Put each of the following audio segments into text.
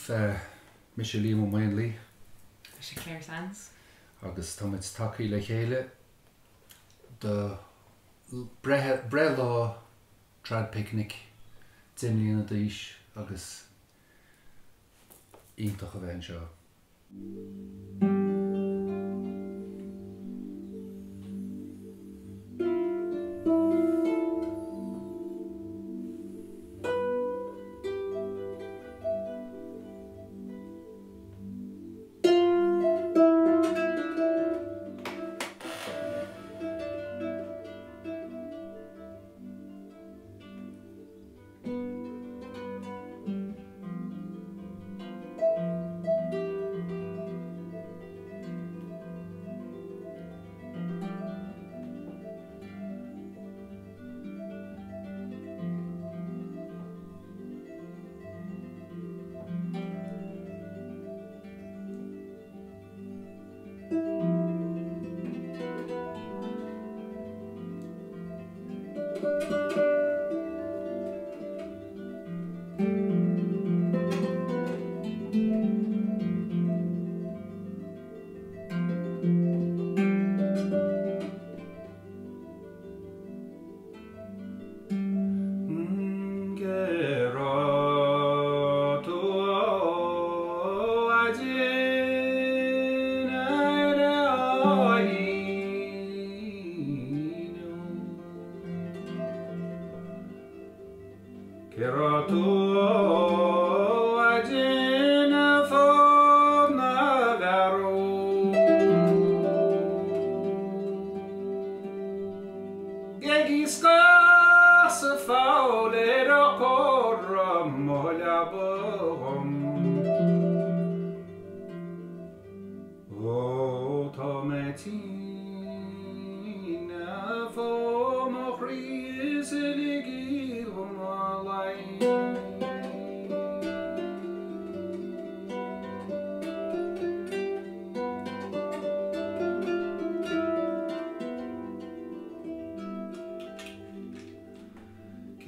daoibh. Mise Liam Ó Maonlaí. Mise Clare Sands. Agus táimid tagtha le chéile do breithlá Traidphicnic, 10 mbliana d'aois agus iontach a bheith anseo.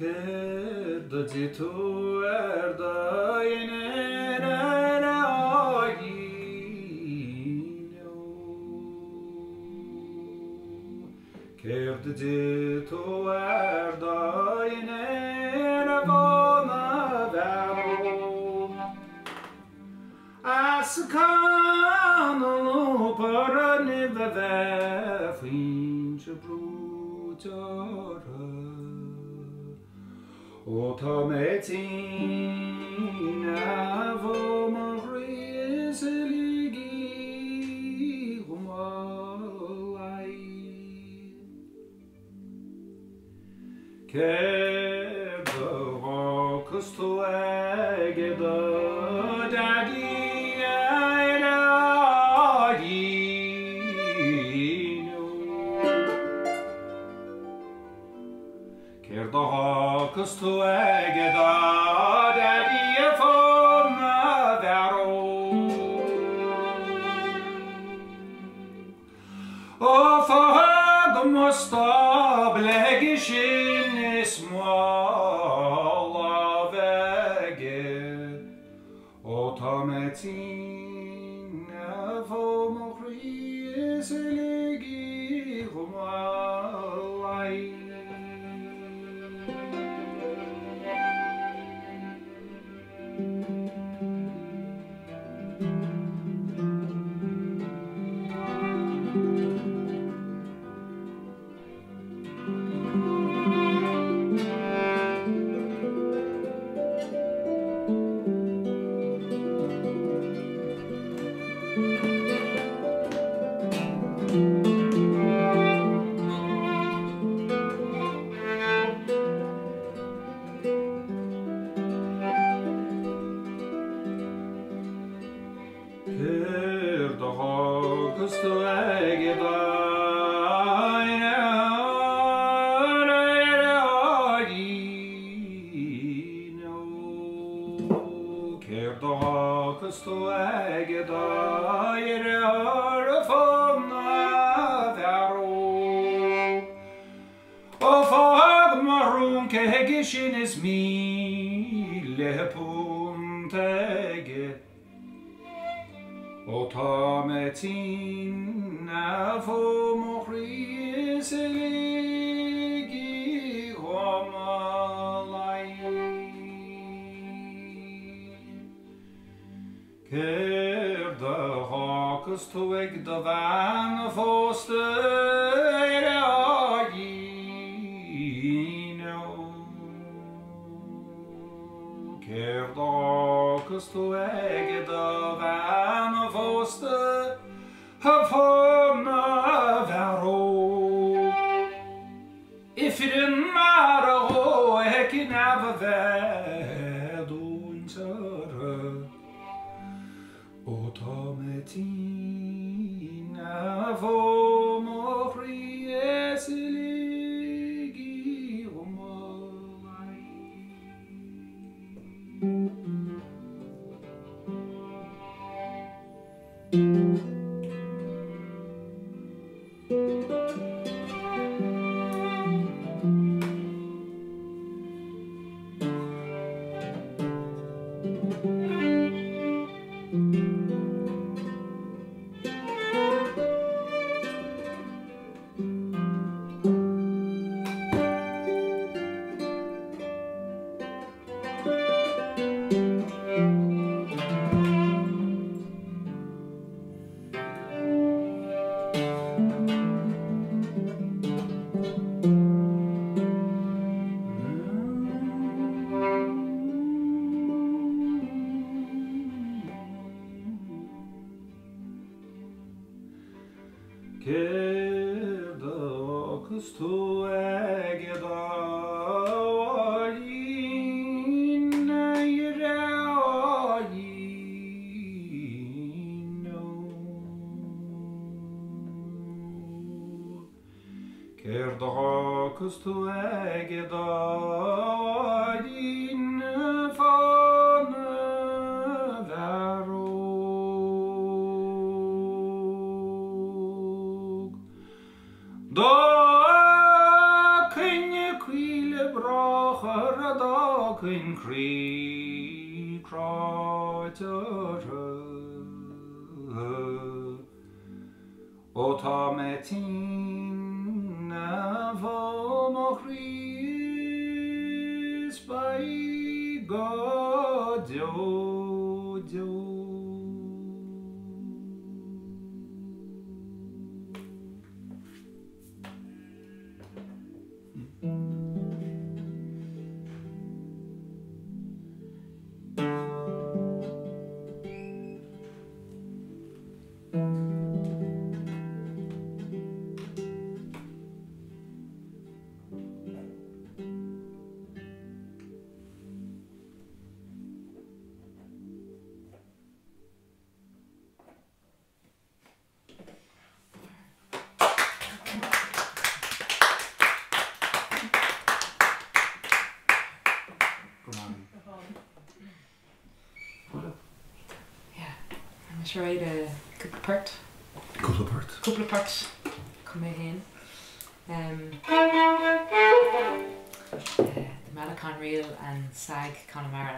Céard a d'ith tú ar do dhinnéar ar a Céard a d'ith tú ar do dhinnéar a bhona bhean As canna lúbhar an nimh a bheith foinse brúite orthu. Ó tá mé tinn a bhó mo chroí is lig í dhom Céard a dh'fhágfas tú aige do Dhaidí ar a Céard a dh'fhágfas tú aige do Dhaidí a phóna bhearó? Ó fág mo stábla aige sin is mo lámh aige, Ó tá mé tinn a bhó mo chroí is lig í dhom a leigheas. Céard a dh'fhágfas tú aige Céard a dh'fhágfas tú aige do dheartháir a phóna bhearó? Ó fág mo thrúnc aige sin is £1,000 aige. Ó tá mé tinn fó mo chroí is ligí dhom a leigheas. Céard a fhágas tú ag do bhean phósta ar a Céard a fhágas tú ag do bhean phósta fána mhearóg? Ifreann mar a dhóigh neamh a bheith dúinte Ó tá mé tinn fó mo chroí is ligí dhom a leigheas. Céard a fhágas tú ag do mháithrín, a dhreáirín ó? Céard a fhágas tú ag do mháithrín fána mhearóg? Dá coinne caoile brách ar dá coinn croí cráite Ó tá mé tinn fó mo chroí is beidh go deo deo. Yeah. Tá mise réidh le cúpla port. Cúpla port. Cúpla port. Chum mé féin. The Malacon Reel and Sag Conamara.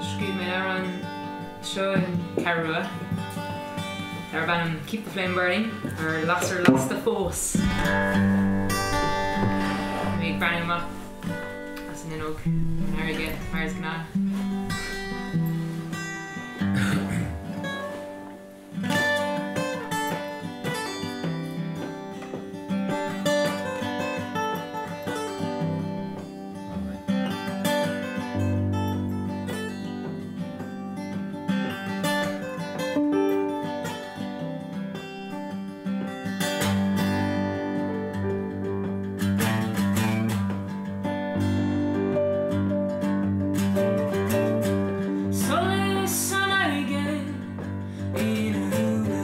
Scríobh mé an amhrán seo i Ceathrú Rua darb ainm Keep the Flame Burning ar Lasair Lasta Fós. Mé ag breathnú amach as an fhuinneog ar an fharraige mar is gnáth. Solas an fharraige ina shúile,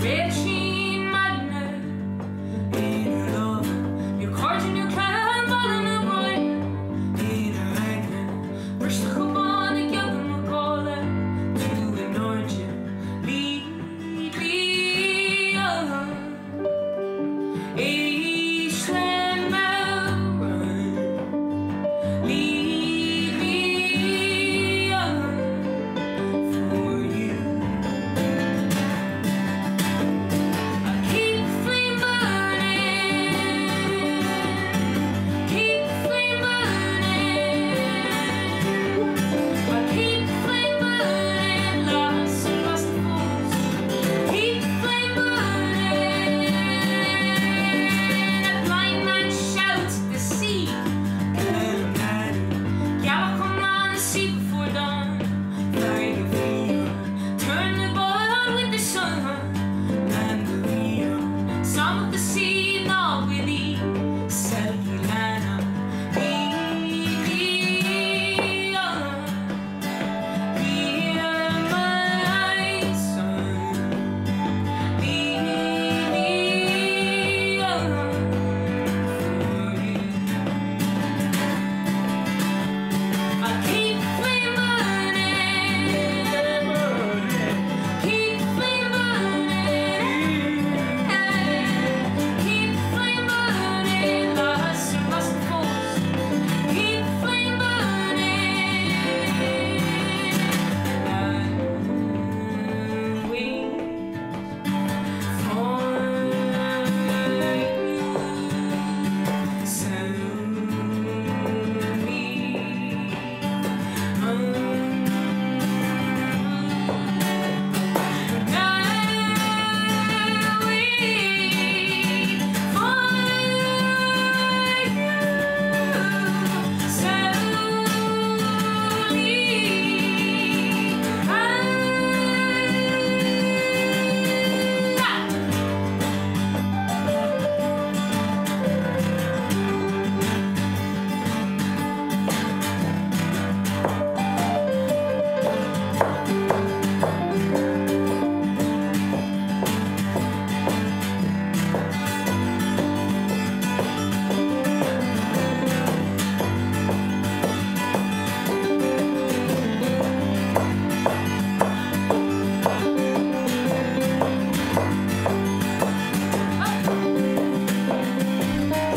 réiltín maidne ina lámha, níl cairde nó clann, baile nó broinn ina aigne, briste chomh bán ag gioga mo ghála, tú in airde, lead me on, éist le m'amhrán, lead me on for you. I keep the flame burning, keep the flame burning. I keep the flame burning, lost and lost the fools. Keep the flame burning. A blind man shouts at the sea. Come at it. Gallop on the sea before dawn. Fire the Turn the boat with the sun. And the wheel. Song of the sea, not with thee. Selkie Lana. Lead me on. Hear my song. Lead me on for you. I keep the flame burning, keep the flame burning, keep the flame burning, lost and lost the fools. Keep the flame burning. I wait for you. Send me I wait for you. Send me I.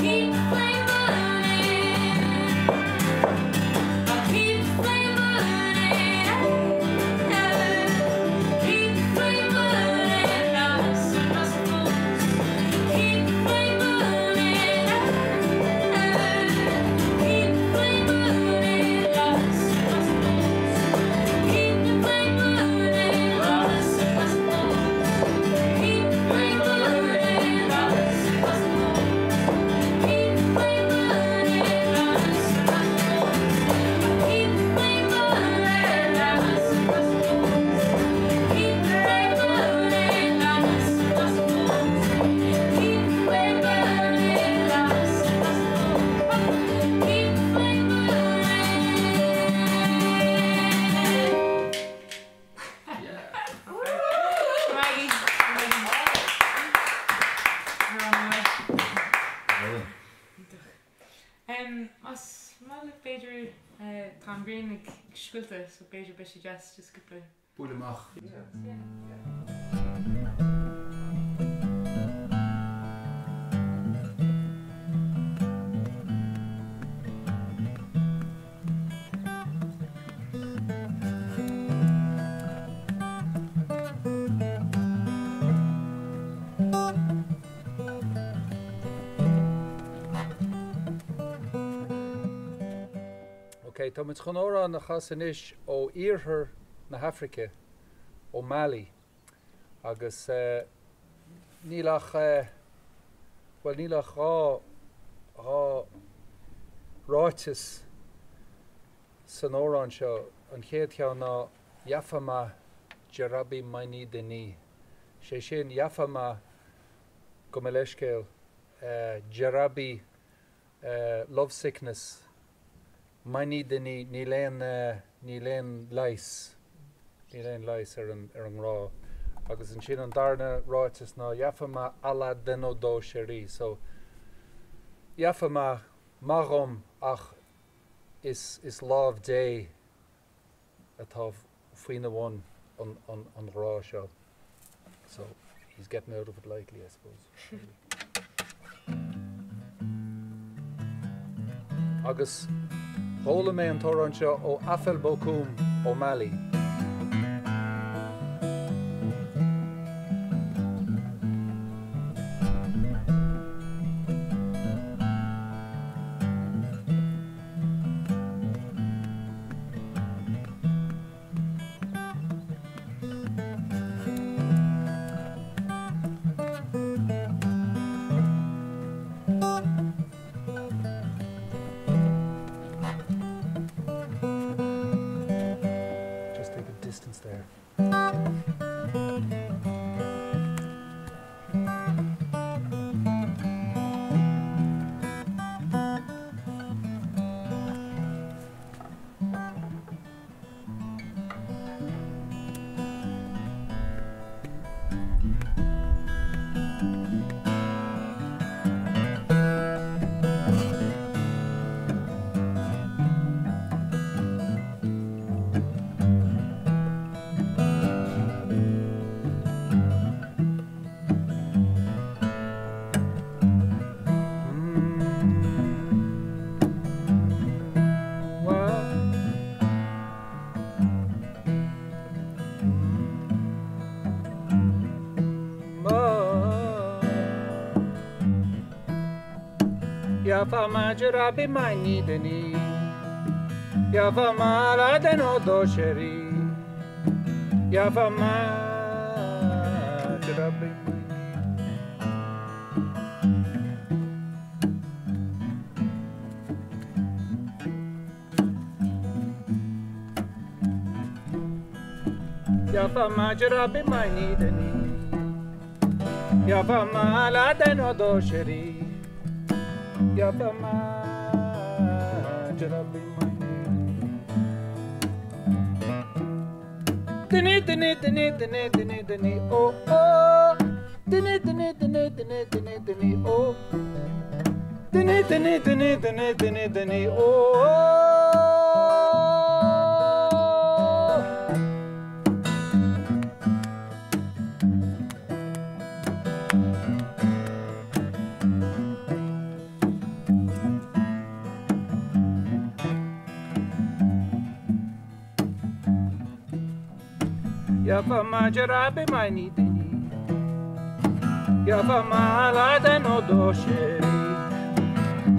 Keep the flame burning. I keep the flame burning. Keep the flame burning. Lost and lost the fools. Keep the flame burning. Keep the flame burning. Lost and lost the fools. Keep the flame burning. Lost and lost the fools. Keep the flame burning. Lost and lost the fools. Keep the flame burning, lost and lost the fools. Keep the flame burning, lost and lost the fools. Keep the flame burning, lost and lost the fools. Keep the flame burning, lost and lost the fools. Keep the flame burning. Maggie, Maggie. You're on the way. Más maith libh b'fhéidir tá an ghrian ag scoilteadh so b'fhéidir beidh sé deas just cúpla Buail amach. Yeah. Ok, tá muid chun amhrán a chasadh anois ó iarthar na hAfraice, ó Mali. Agus níl ach, bhuel, níl ach dhá, dhá ráiteas san amhrán seo. An chéad cheann ná Yafama Jarabi Maini Deni. Sé sin, Yafama, gabh mo leithscéal, Jarabi, love sickness, Maini Deni, níl aon, níl aon leigheas, níl aon leigheas ar an, ar an ngrá. Agus ansin an darna ráiteas ná Yafama Allah Deno Do Sheri. So, Yafama, maith dhom ach is, is lámh Dé atá faoina bhun an ghrá seo. So, he's getting out of it lightly, I suppose. Agus d'fhoghlaim mé an t-amhrán seo ó Afel Bocoum ó Mali. Just take a distance there. Yafama jarabi mani deni Yafama la deno dosheri Yafama jarabi Yafama jarabi mani deni Yafama la deno dosheri Yafama jarabi mani Deni deni deni deni deni deni oh oh Deni deni deni deni deni deni oh Deni deni deni deni deni deni oh Yafama jarabi mani deni Yafama la deno dosheri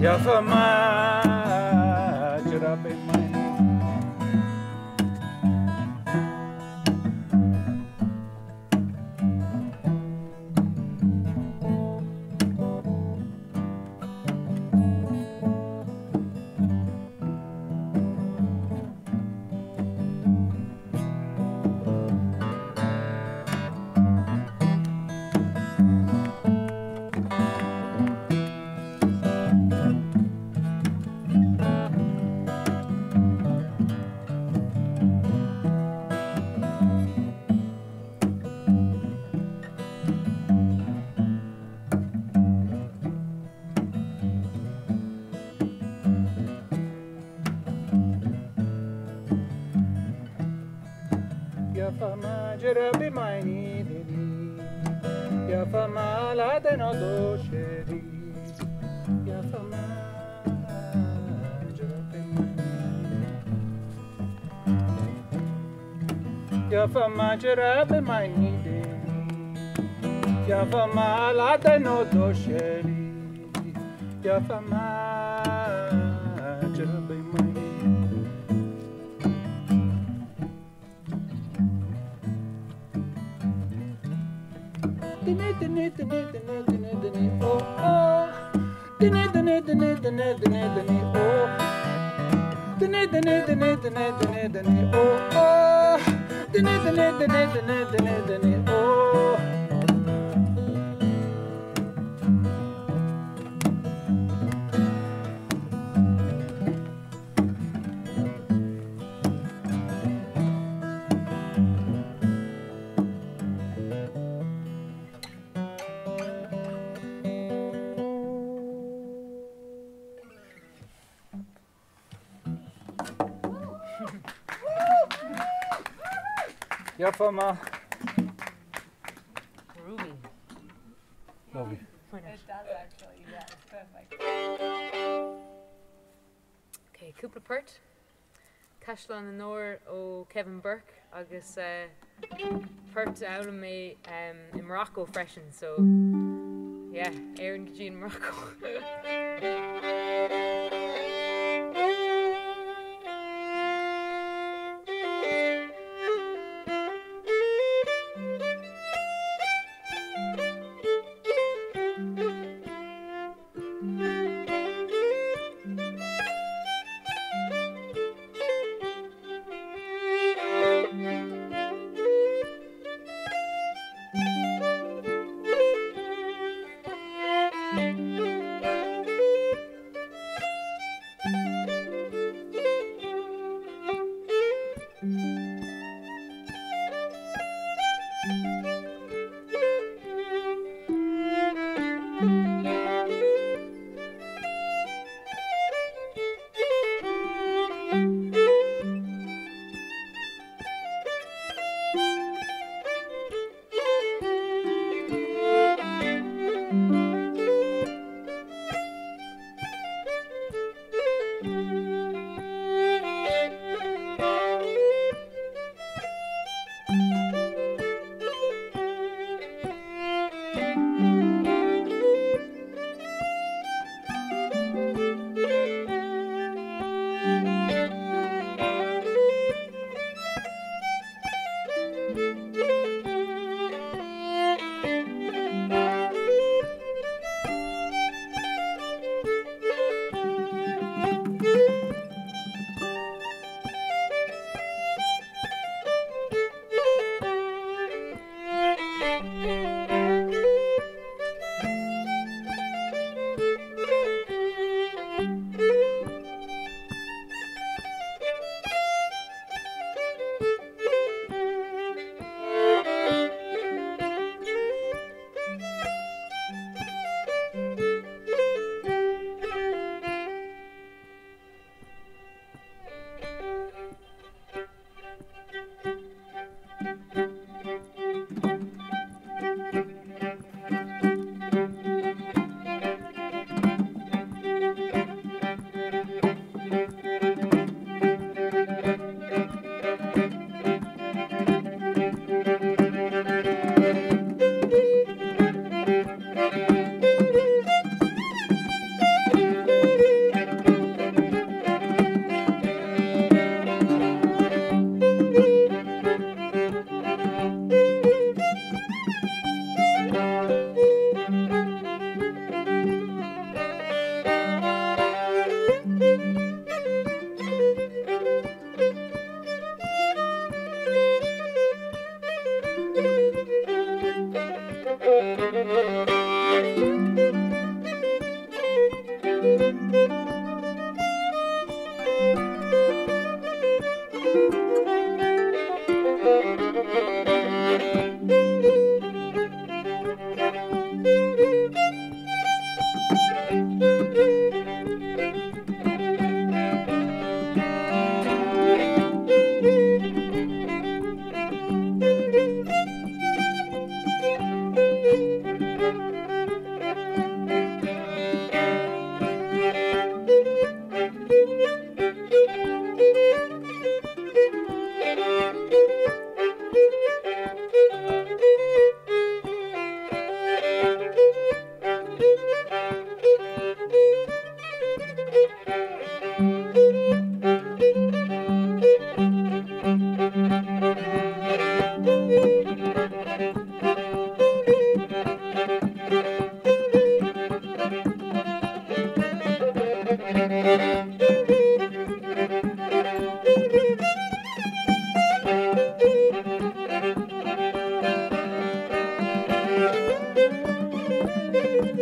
Yafama jarabi mani Yafama jarabi mani deni Yafama la deno dosheri Yafama jarabi mani Yafama jarabi mani deni Yafama la deno dosheri Yafama jarabi mani. Dini dini dini dini dini ó ó. Dini dini dini dini dini dini ó. Dini dini dini dini dini dini ó ó. Dini dini dini dini dini dini ó. Yafama. Groovy. Lovely. Why not? It does actually, yeah, it's perfect. Okay, cúpla port. Caisleán an Óir ó Kevin Burke agus port a d'fhoghlaim mé i Morocco freisin, so yeah, Éirinn go dtí an Morocco.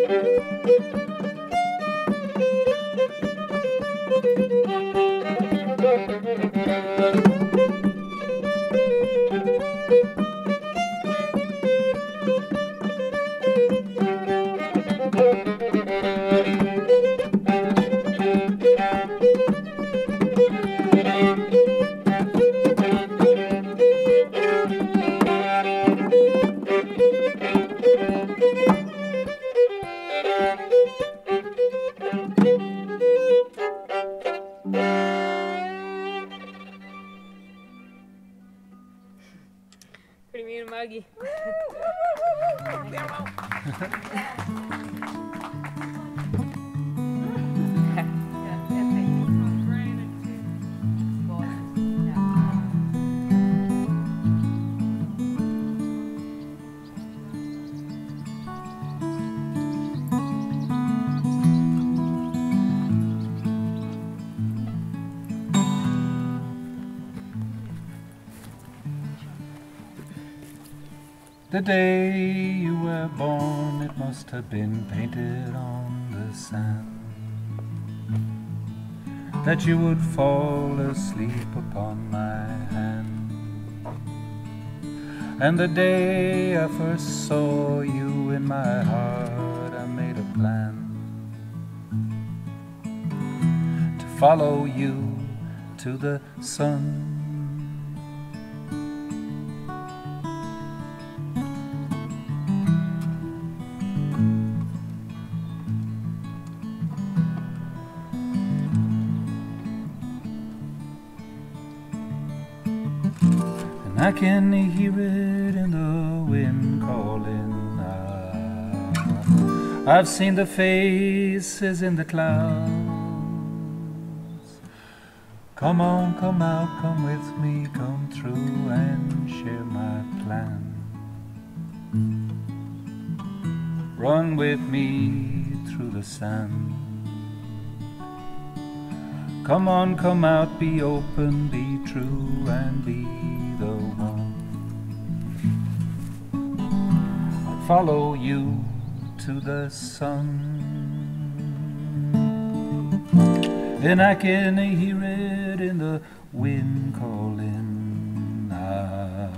Go raibh míle maith agaibh. The day you were born it must have been painted on the sand That you would fall asleep upon my hand And the day I first saw you in my heart I made a plan To follow you to the sun. And I can hear it in the wind calling ah. I've seen the faces in the clouds. Come on, come out, come with me, come through and share my plan. Run with me through the sand. Come on, come out, be open, be true and be the one. I'd follow you to the sun. And I can hear it in the wind calling. Ah,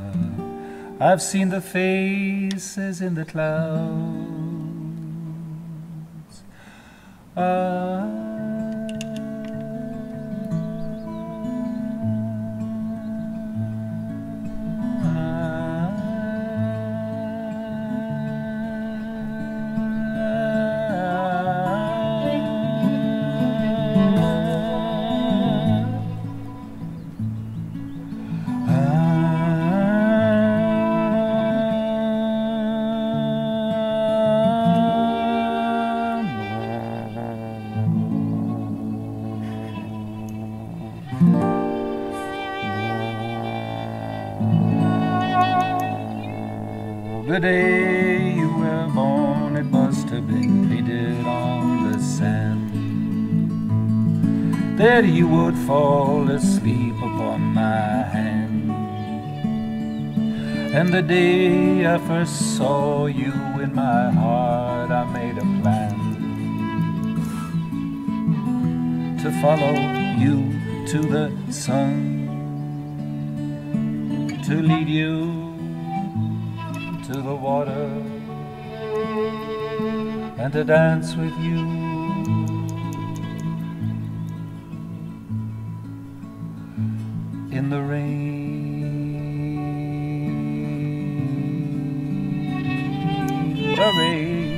I've seen the faces in the clouds. Ah, The day you were born it must have been painted on the sand That you would fall asleep upon my hand And the day I first saw you in my heart I made a plan To follow you to the sun To lead you to the water and to dance with you in the rain the rain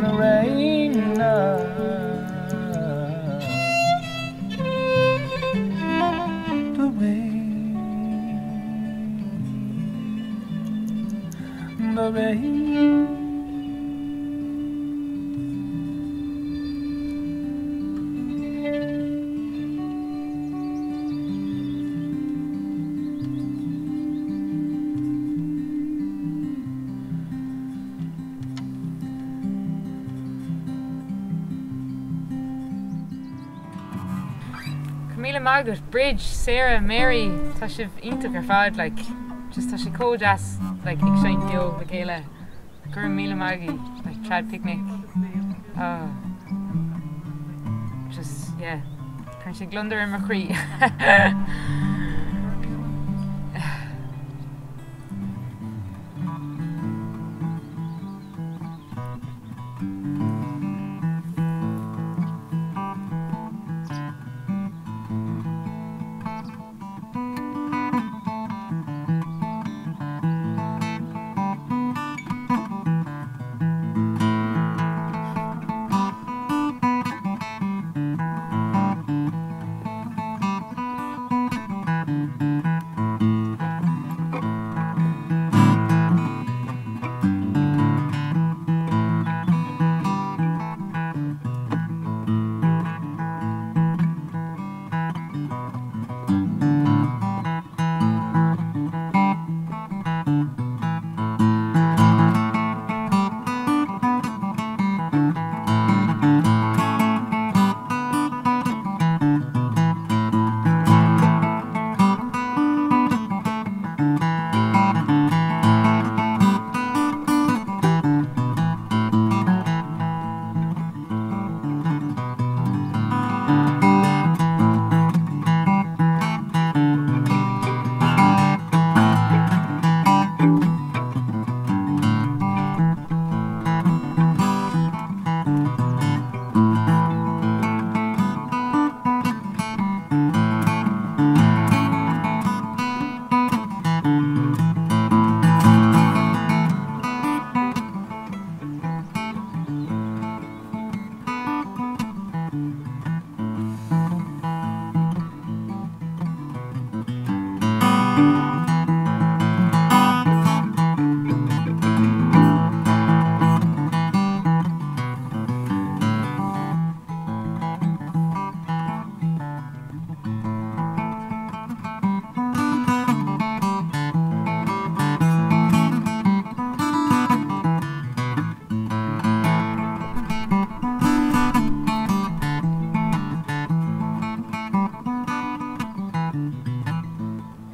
the rain the rain the rain Go raibh míle maith agat, Bridge, Sarah, Mary, tá sibh iontach ar fad like. Just tá sé chomh deas like ag seinnt beo le chéile. Go raibh míle maith agaibh, like Traidphicnic. Oh. Just, yeah. Cuireann sé gliondar ar mo chroí.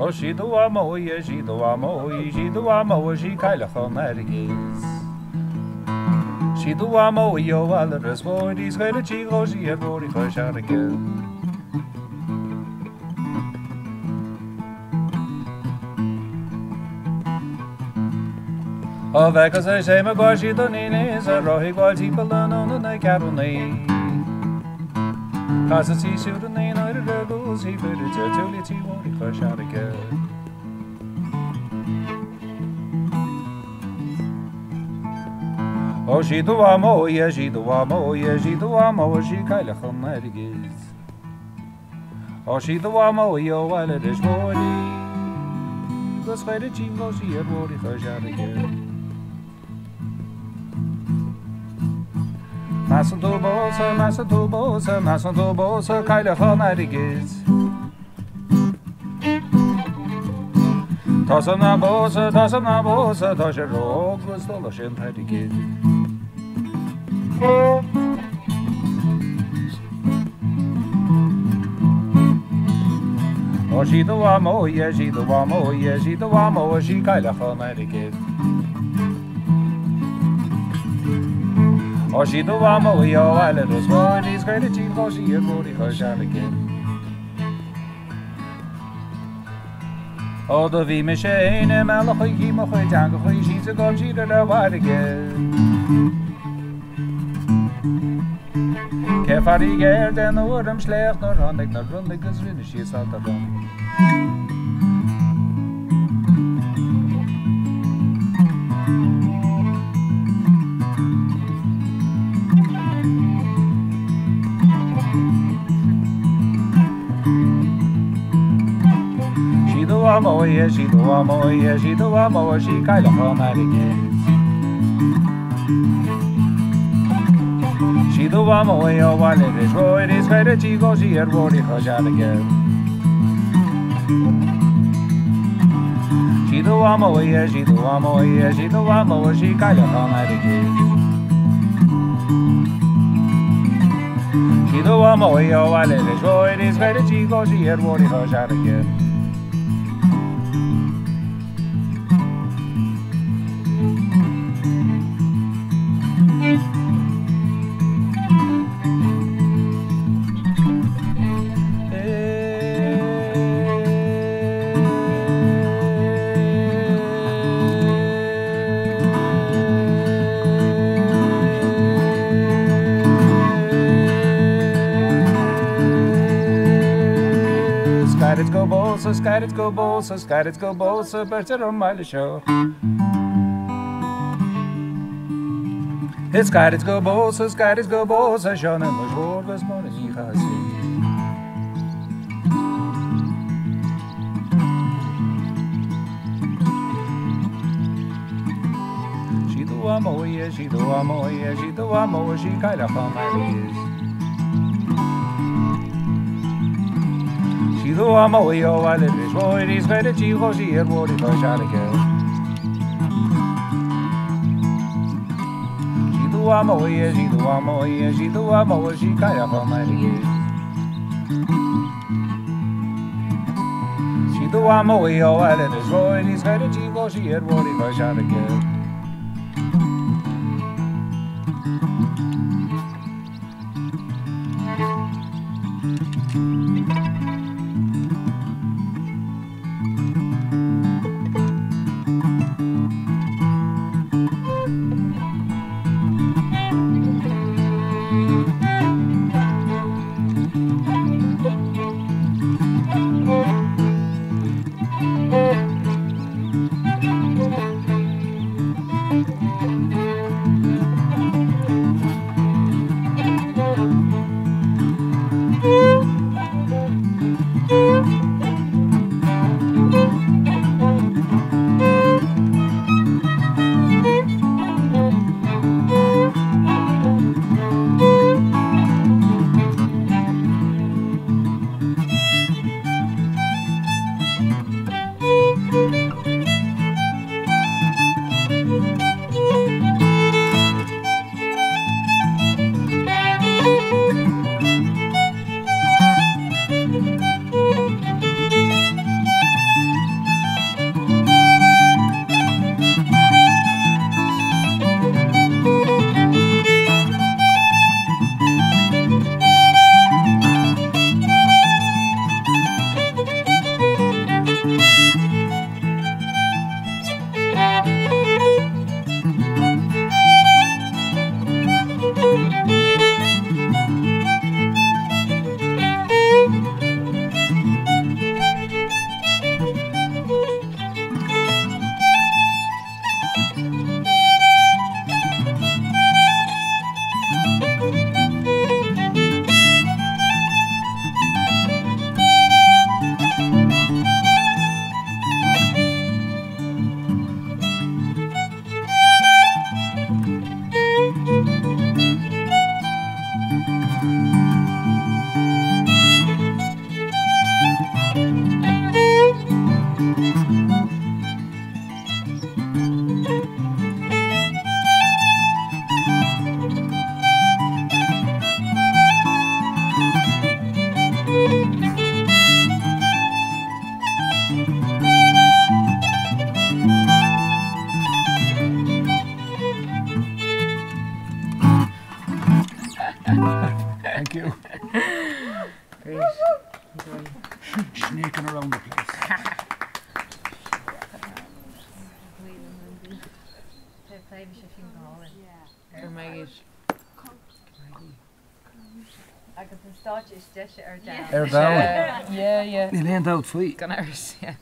Ó sí do mhamó í, sí do mhamó í, sí do mhamó sí cailleach an airgid. Sí do mhamó í ó bhaile Ros Mhóir í 's chuireadh sí dhó sí ar bhóithrí Chois Fharraige. Ó bheith is é mo gá sí don inis a rothaigh bháil timpeall an ionad na ceathrúnaí. Casadh sí siúd an aon uair a raibh sí fuair de Julie tí Mhóraí Chois Fharraige. Ó sí do mhamó í, sí do mhamó í, sí do mhamó sí cailleach an airgid. Ó sí do mhamó í ó bhaile Ros Mhóir í, 'gus chuireadh sí dhó sí ar bhóithrí Chois Fharraige. Measann tú pósadh, measann tú pósadh, measann tú pósadh cailleach an airgid. Tá ná pósadh, tá ná pósadh, tá sé ró-óg 'gus dul leis an t-airgead. Ó sí do mhamó í, sí do mhamó í, sí do mhamó sí cailleach an airgid. Ó sí do mhamó í ó bhaile Ros Mhóir í 's chuireadh sí dhó sí ar bhóithrí Chois Fharraige. Ó do bhí mise fhéin i mbealach chuici mo chuid eangachaí sínte agam siar ar an bhfarraige. Cé farraige ar déanadh orm sléacht nuair tháinig na ronnaigh agus rinne siad salt orm. Sí do mhamó í, sí do mhamó í, sí do mhamó sí cailleach an airgid. Sí do mhamó í ó bhaile Ros Mhóir í 's chuireadh sí dhó sí ar bhóithrí Chois Fharraige. Sí do mhamó í, sí do mhamó í, sí do mhamó sí cailleach an airgid. Sí do mhamó í ó bhaile Ros Mhóir í 's chuireadh sí dhó sí ar bhóithrí Chois Fharraige. bpósadh, 's gairid go bpósadh, 's gairid go bpósadh beirt ar an mbaile seo. Is gairid go bpósadh, 's gairid go bpósadh Seán ar Muis Mhór 'gus Máire Ní Chasaide. Sí do mhamó í, sí do mhamó í, sí do mhamó sí cailleach an airgid. Sí do mhamó í ó bhaile Inis Mhóir í 's gairid sí chomh sí ar bhóithrí Chois Fharraige. Sí do mhamó í, sí do mhamó í, sí do mhamó sí cailleach an airgid. Sí do mhamó í ó bhaile Inis Mhóir í 's gairid sí chomh sí ar bhóithrí Chois Fharraige. Thank you. Great. Enjoy. Snaking around the place. Go mbeidh. Agus an stáitse is deise ar domhan. Ar domhan. Yeah, yeah. Níl aon dabht faoi. Gan amhras, yeah.